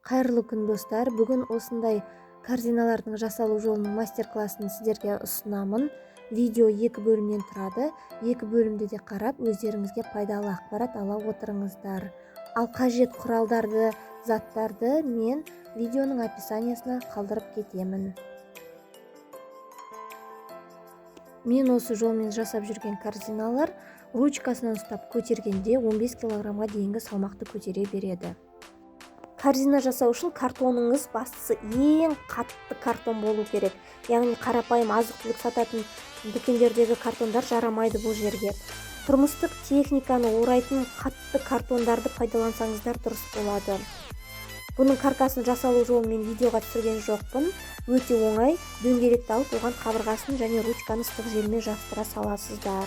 Қайырлы күн, достар! Бүгін осындай корзиналардың жасалу жолының мастер-классын сіздерге ұсынамын. Видео екі бөлімнен тұрады. Екі бөлімді де қарап, өздеріңізге пайдалы ақпарат ала отырыңыздар. Ал қажет құралдарды, заттарды мен видеоның описаниясына қалдырып кетемін. Мен осы жолмен жасап жүрген корзиналар ручкасынан ұстап көтергенде 15 килограммға дейінгі салмақты көтере береді. Корзина жасау үшін картоныңыз бастысы ең қатты картон болу керек. Яғни қарапайым азық-түлік сататын дүкендердегі картондар жарамайды бұл жерге. Тұрмыстық техниканы орайтын қатты картондарды пайдалансаңыздар дұрыс болады. Бұның каркасын жасалу жолын мен видеоға түсірген жоқпын. Өте оңай, дөңгелекті алып, оған қабырғасын және ручканы ыстық желмен жабыстыра саласыздар.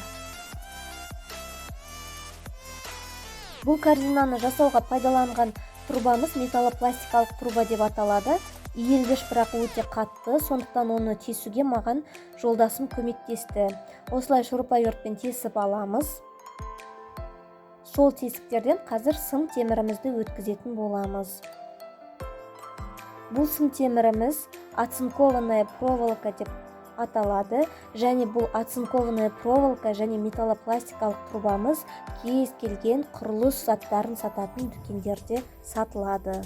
Бұл корзинаны жасауға пайдаланған трубамыз металлопластикалық труба деп аталады. Иілгіш, бірақ өте қатты, сондықтан оны тесуге маған жолдасым көмектесті. Осылай шуруповертпен тесіп аламыз. Сол тесіктерден қазір сым темірімізді өткізетін боламыз. Бұл сым теміріміз оцинкованная проволока деп аталады, және бұл оцинкованная проволока және металлопластикалық трубамыз кез келген құрылыс заттарын сататын дүкендерде сатылады.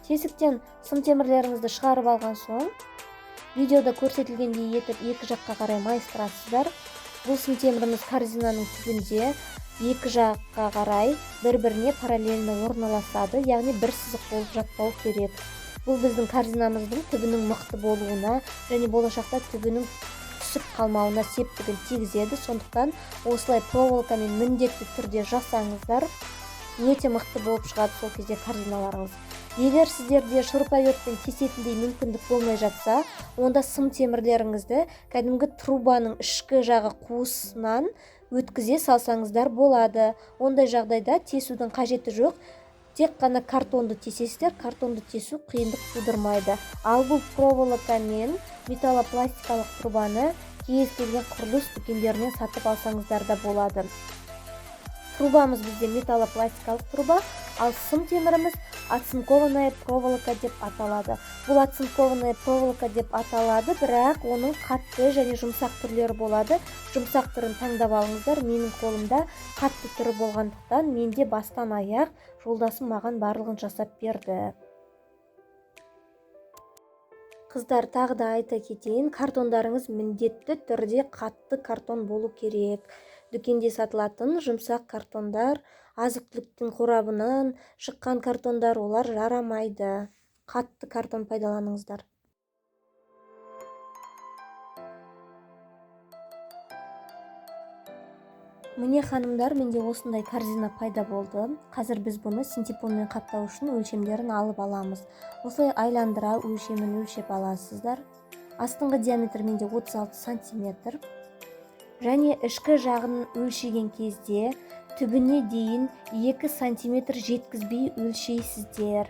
Тесіктен сым темірлеріңізді шығарып алған соң, видеода көрсетілгендей етіп екі жаққа қарай майыстырасыздар. Бұл сым теміріміз корзинаның түбінде екі жаққа қарай бір-біріне параллельно орналасады, яғни бір сызық болып жатпау керек. Бұл біздің корзинамыздың түбінің мықты болуына және болашақта түбінің түсіп қалмауына септігін тигізеді. Сондықтан осылай проволокамен міндетті түрде жасаңыздар, өте мықты болып шығады сол кезде корзиналарыңыз. Егер сіздерде шуруповертпен тесетіндей мүмкіндік болмай жатса, онда сым темірлеріңізді кәдімгі трубаның ішкі жағы қуысынан өткізе салсаңыздар болады. Ондай жағдайда тесудің қажеті жоқ. Тек қана картонды тесесіздер, картонды тесу қиындық тудырмайды. Ал бұл проволока мен металлопластикалық трубаны кез келген құрылыс дүкендерінен сатып алсаңыздар да болады. Трубамыз бізде металлопластикалық труба, ал сым теміріміз оцинкованная проволока деп аталады. Бұл оцинкованная проволока деп аталады, бірақ оның қатты және жұмсақ түрлері болады. Жұмсақ түрін таңдап алыңыздар. Менің қолымда қатты түрі болғандықтан менде бастан аяқ жолдасым маған барлығын жасап берді. Қыздар, тағы да айта кетейін, картондарыңыз міндетті түрде қатты картон болу керек. Дүкенде сатылатын жұмсақ картондар, азық-түліктің қорабынан шыққан картондар, олар жарамайды. Қатты картон пайдаланыңыздар. Міне, ханымдар, менде осындай корзина пайда болды. Қазір біз бұны синтепонмен қаптау үшін өлшемдерін алып аламыз. Осылай айландыра өлшемін өлшеп аласыздар. Астыңғы диаметр менде 36 сантиметр. Және ішкі жағын өлшеген кезде түбіне дейін 2 сантиметр жеткізбей өлшейсіздер.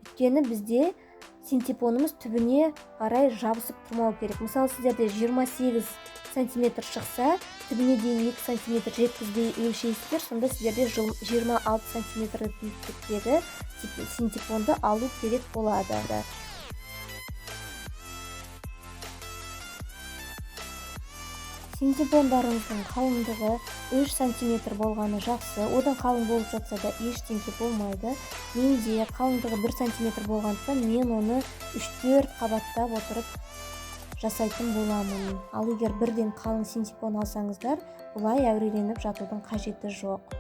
Өйткені бізде синтепонымыз түбіне қарай жабысып тұрмау керек. Мысалы, сіздерде 28 сантиметр шықса, түбіне дейін 2 сантиметр жеткізбей өлшейсіздер, сонда сіздерде 26 сантиметрлік биіктіктегі синтепонды алу керек болады. Синтепондарыңыздың қалыңдығы 3 сантиметр болғаны жақсы. Одан қалың болып жатса да ештеңке болмайды. Менде қалыңдығы 1 сантиметр болғандықтан мен оны үш-төрт қабаттап отырып жасайтын боламын. Ал егер бірден қалың синтепон алсаңыздар, бұлай әуреленіп жатудың қажеті жоқ.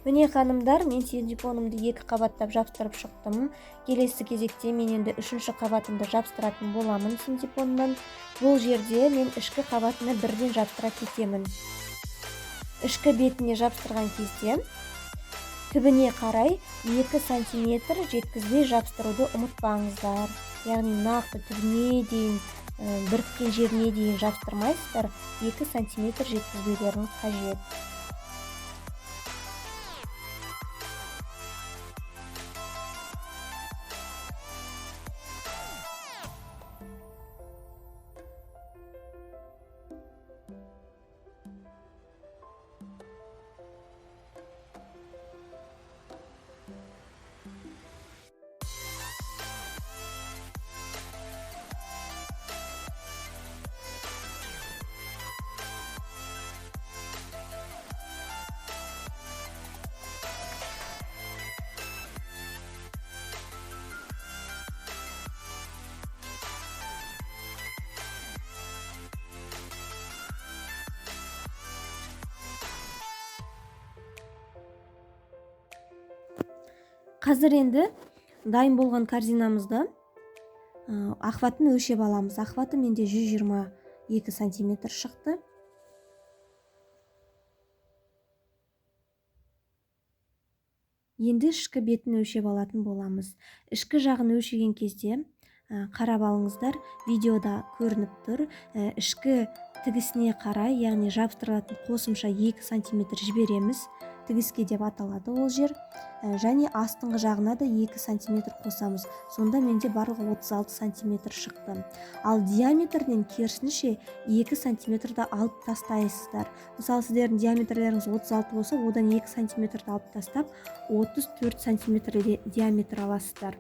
Міне, ханымдар, мен синтепонымды екі қабаттап жабыстырып шықтым. Келесі кезекте мен енді үшінші қабатымды жабыстыратын боламын синтепоннан. Бұл жерде мен ішкі қабатына бірден жабыстыра кетемін. Ішкі бетіне жабыстырған кезде түбіне қарай 2 сантиметр жеткізбей жабыстыруды ұмытпаңыздар. Яғни нақты түбіне дейін Біріккен жеріне дейін жабыстырмайсыздар, 2 сантиметр жеткізбеулеріңіз қажет. Қазір енді дайын болған корзинамызды охватын өлшеп аламыз. Охваты менде 122 сантиметр шықты. Енді ішкі бетін өлшеп алатын боламыз. Ішкі жағын өлшеген кезде қарап алыңыздар, видеода көрініп тұр. Ішкі тігісіне қарай, яғни жабыстырылатын қосымша 2 сантиметр жібереміз. Тігіске деп аталады ол жер. Және астыңғы жағына да 2 сантиметр қосамыз. Сонда менде барлығы 36 сантиметр шықты. Ал диаметрінен керісінше 2 сантиметрді алып тастайсыздар. Мысалы, сіздердің диаметрлеріңіз 36 болса, одан 2 сантиметрді алып тастап, 34 сантиметр диаметр аласыздар.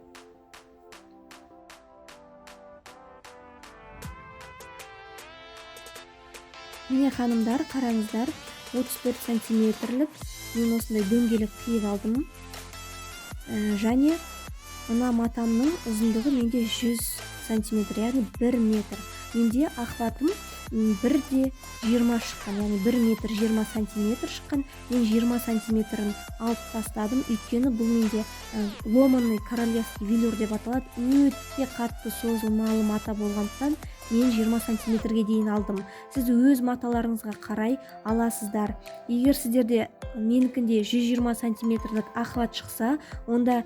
Міне ханымдар, қараңыздар, 34 сантиметрлік мен осындай дөңгелек қиып алдым. Және мына матамның ұзындығы менде 100 сантиметр, яғни 1 метр. Менде охватым 1,20 шыққан, яғни 1 метр 20 сантиметр шыққан. Мен 20 сантиметрін алып тастадым, өйткені бұл менде ломаный королевский велюр деп аталады. Өте қатты созылмалы мата болғандықтан мен 20 сантиметрге дейін алдым. Сіз өз маталарыңызға қарай аласыздар. Егер сіздерде менікінде 120 сантиметрлік охват шықса, онда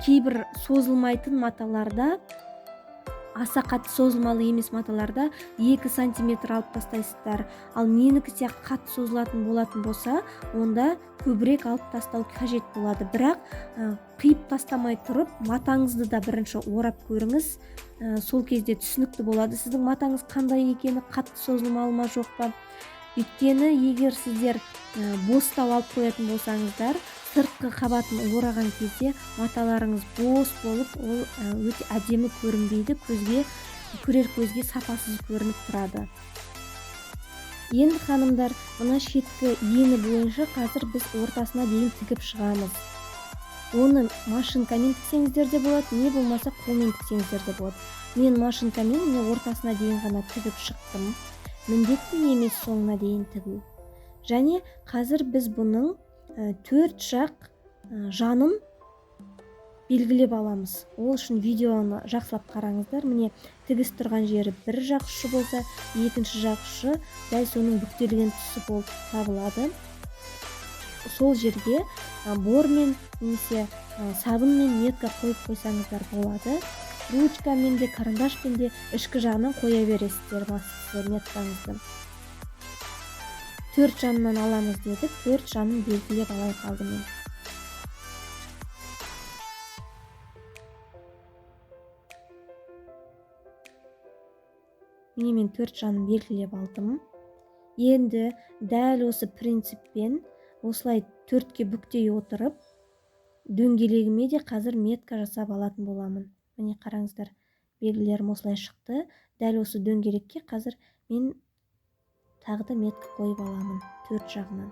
кейбір созылмайтын маталарда, аса қатты созылмалы емес маталарда 2 сантиметр алып тастайсыздар. Ал менікі сияқты қатты созылатын болатын болса, онда көбірек алып тастау қажет болады. Бірақ қиып тастамай тұрып, матаңызды да бірінші орап көріңіз. Сол кезде түсінікті болады сіздің матаңыз қандай екені, қатты созылмалы ма жоқ па. Өйткені егер сіздер бостау алып қоятын болсаңыздар, сыртқы қабатын ораған кезде маталарыңыз бос болып, ол өте әдемі көрінбейді, көрер көзге сапасыз көрініп тұрады. Енді ханымдар, мына шеткі ені бойынша қазір біз ортасына дейін тігіп шығамыз. Оны машинкамен тіксеңіздер де болады, не болмаса қолмен тіксеңіздер де болады. Мен машинкамен міне ортасына дейін ғана тігіп шықтым. Міндетті емес соңына дейін тігу. Және қазір біз бұның төрт жақ жанын белгілеп аламыз. Ол үшін видеоны жақсылап қараңыздар. Міне тігіс тұрған жері бір жақ ұшы болса, екінші жақ ұшы дәл соның бүктелген тұсы болып табылады. Сол жерге бормен немесе сабынмен метка қойып қойсаңыздар болады. Ручкамен де, карандашпен де ішкі жағынан қоя бересіздер бастысы меткаңызды. Төрт жанынан аламыз дедік, төрт жанын белгілеп алайық алдымен. Міне мен төрт жанын белгілеп алдым. Енді дәл осы принциппен осылай төртке бүктей отырып, дөңгелегіме де қазір метка жасап алатын боламын. Міне қараңыздар, белгілерім осылай шықты. Дәл осы дөңгелекке қазір мен тағы да метка қойып аламын төрт жағынан.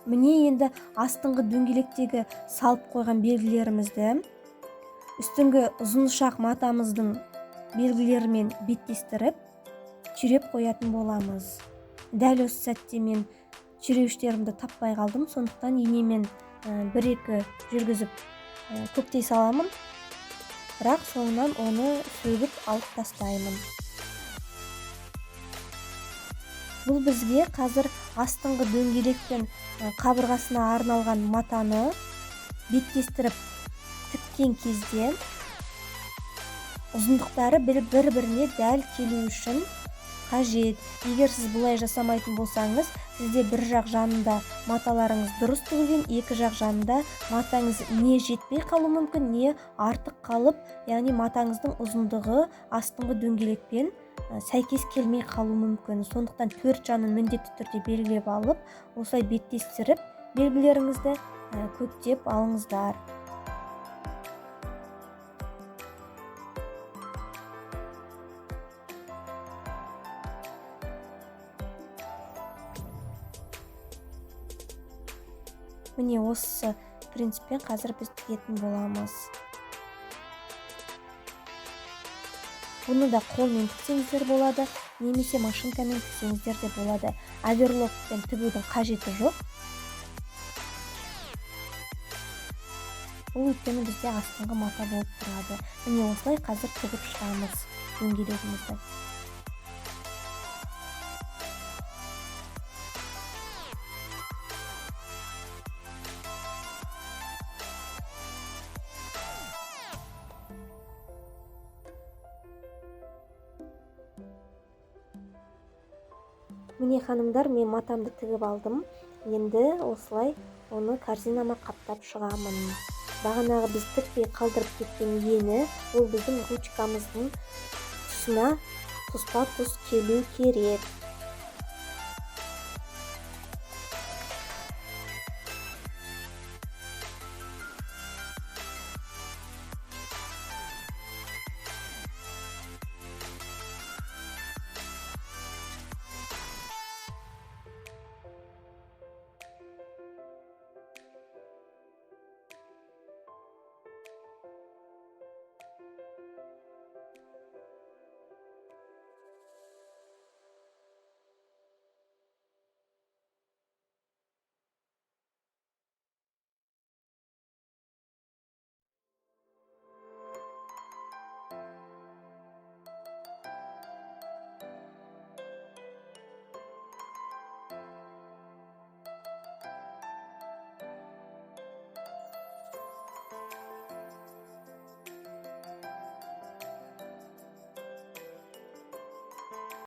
Міне енді астыңғы дөңгелектегі салып қойған белгілерімізді үстіңгі ұзыншақ матамыздың белгілерімен беттестіріп түйреп қоятын боламыз. Дәл осы сәтте мен түйреуіштерімді таппай қалдым, сондықтан инемен бір-екі жүргізіп көктей саламын, бірақ соңынан оны сөгіп алып тастаймын. Бұл бізге қазір астыңғы дөңгелек пен қабырғасына арналған матаны беттестіріп тіккен кезде ұзындықтары бір-біріне дәл келу үшін қажет. Егер сіз бұлай жасамайтын болсаңыз, сізде бір жақ жанында маталарыңыз дұрыс тігілген, екі жақ жанында матаңыз не жетпей қалуы мүмкін, не артық қалып, яғни матаңыздың ұзындығы астыңғы дөңгелекпен сәйкес келмей қалуы мүмкін. Сондықтан төрт жанын міндетті түрде белгілеп алып, осылай беттестіріп белгілеріңізді көктеп алыңыздар. Міне осы принциппен қазір біз тігетін боламыз. Бұны да қолмен тіксеңіздер болады, немесе машинкамен тіксеңіздер де болады. Оверлокпен тігудің қажеті жоқ. Бұл өйткені бізде астыңғы мата болып тұрады. Міне осылай қазір тігіп шығамыз дөңгелегімізді. Міне ханымдар, мен матамды тігіп алдым. Енді осылай оны корзинама қаптап шығамын. Бағанағы біз тікпей қалдырып кеткен ені, ол біздің ручкамыздың тұсына тұспа-тұс келу керек.